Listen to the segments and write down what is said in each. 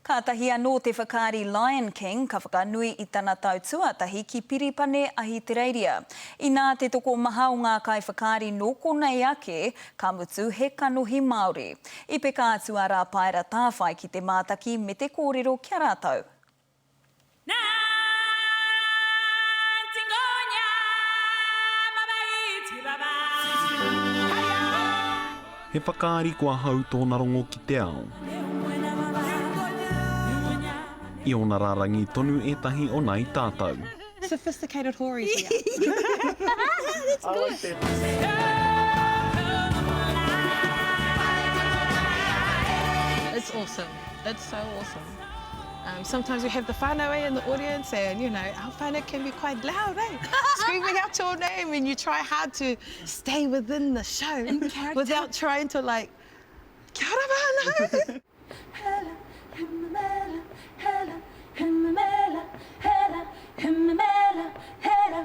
Kātahi anō te whakaari Lion King ka whakanui i tana tau tuatahi ki Piripane, Ahitereiria. Inā te tokomaha o ngā kaiwhakaari nō konei ake, ka mutu he kanohi Māori. I peka atu a Rāpaera Tāwhai ki te mātaki me te kōrero ki a rātou. He whakaari kua hau tōna rongo ki te ao. I ōna rārangi tonu ētahi o nāi tātou. Sophisticated houris we are. That's good. It's awesome. It's so awesome. Um, sometimes we have the whānau eh, in the audience and, you know, our whānau can be quite loud, eh? Screaming out your name and you try hard to stay within the show without trying to like, kia ora whānau!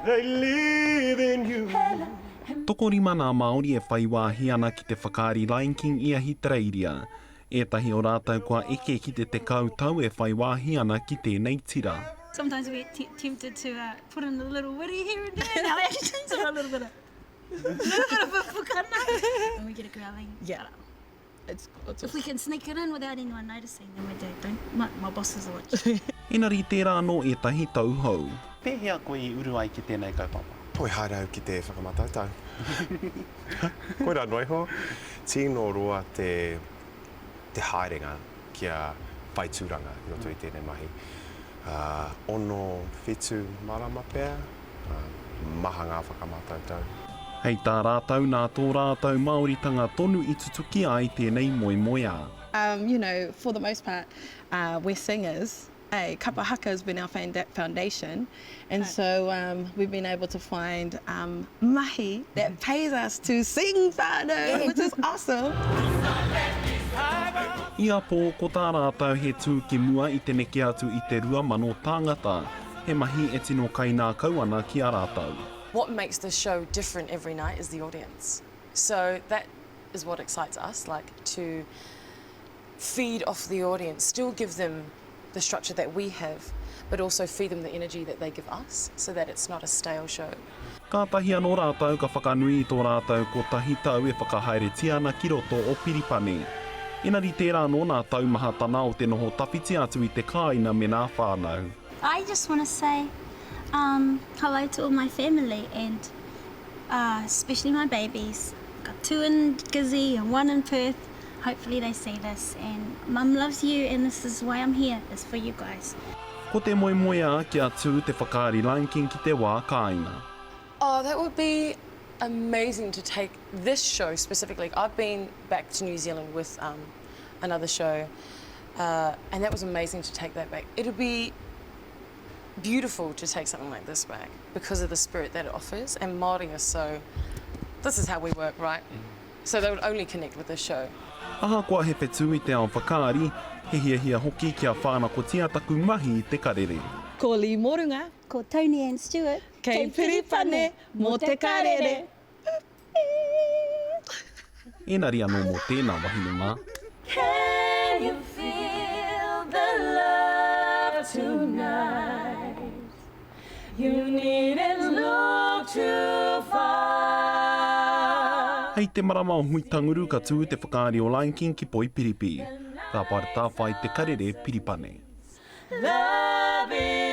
They live in you. Tokorima ngā Māori e whai wāhi ana ki te whakaari Lion King i Ahitereiria. Ētahi o rātou kua eke ki te 10 tau e whai wāhi ana ki tēnei tira. Sometimes we get tempted to put in a little witty here and there in our actions or a little bit of a little bit of a pukana and we get a growling. Yeah. It's, it's If we can sneak it in without anyone noticing, then we do. Don't, my, my bosses are watching. Engari tērā anō ētahi tau hou. Pēhea koe i uru ai ki tēnei kaupapa? Poi haere au ki te whakamatautau. Koirā noa iho, tino roa te, te haerenga kia whai tūranga i roto i tēnei mahi. Uh, ono, marama pea, uh, maha ngā whakamātautau. Hei tā rātou, nā tō rātou Māoritanga tonu i tutuki ai tēnei moemoeā. Um, you know, for the most part, uh, we're singers, eh, kapa haka has been our foundation, and so um, we've been able to find um, mahi that pays us to sing whānau, which is awesome. Ia pō, ko tā rātou he tū ki mua i te neke atu i te 2,000 tāngata, he mahi e tino kainākau ana ki a rātou. What makes the show different every night is the audience. So that is what excites us, like to feed off the audience, still give them the structure that we have, but also feed them the energy that they give us so that it's not a stale show. Kātahi anō rātou ka whakanui i tō rātou kotahi tau e whakahaeretia ana ki roto o Piripane. Engari tērā anō nā taumahatana o te noho tawhiti atu i te kāina me nā whānau. I just wanna say um hello to all my family and uh especially my babies. Got two in Gizzy and one in Perth. Hopefully they see this and mum loves you and this is why I'm here, is for you guys. Ko te moemoeā kia tū te whakaari Lion King ki te wā kāinga. Oh that would be amazing to take this show specifically. I've been back to New Zealand with um, another show uh, and that was amazing to take that back. It'd be beautiful to take something like this back because of the spirit that it offers and Māori are so, this is how we work, right? So they would only connect with this show. Ahakoa he whetū i te ao whakaari, he hiahia hoki kia whānakotia taku mahi i te karere. Ko Lee Morunga. Ko Tony Ann Stewart. Kei Piripane mō te karere. Engari anō mō tēnā wahine mā. Can you feel the love tonight? You needn't look too far. Hei te marama o Huitanguru ka tū te whakaari o Lion King ki Poipiripi. Ka paratawhai te karere Piripane. Love is.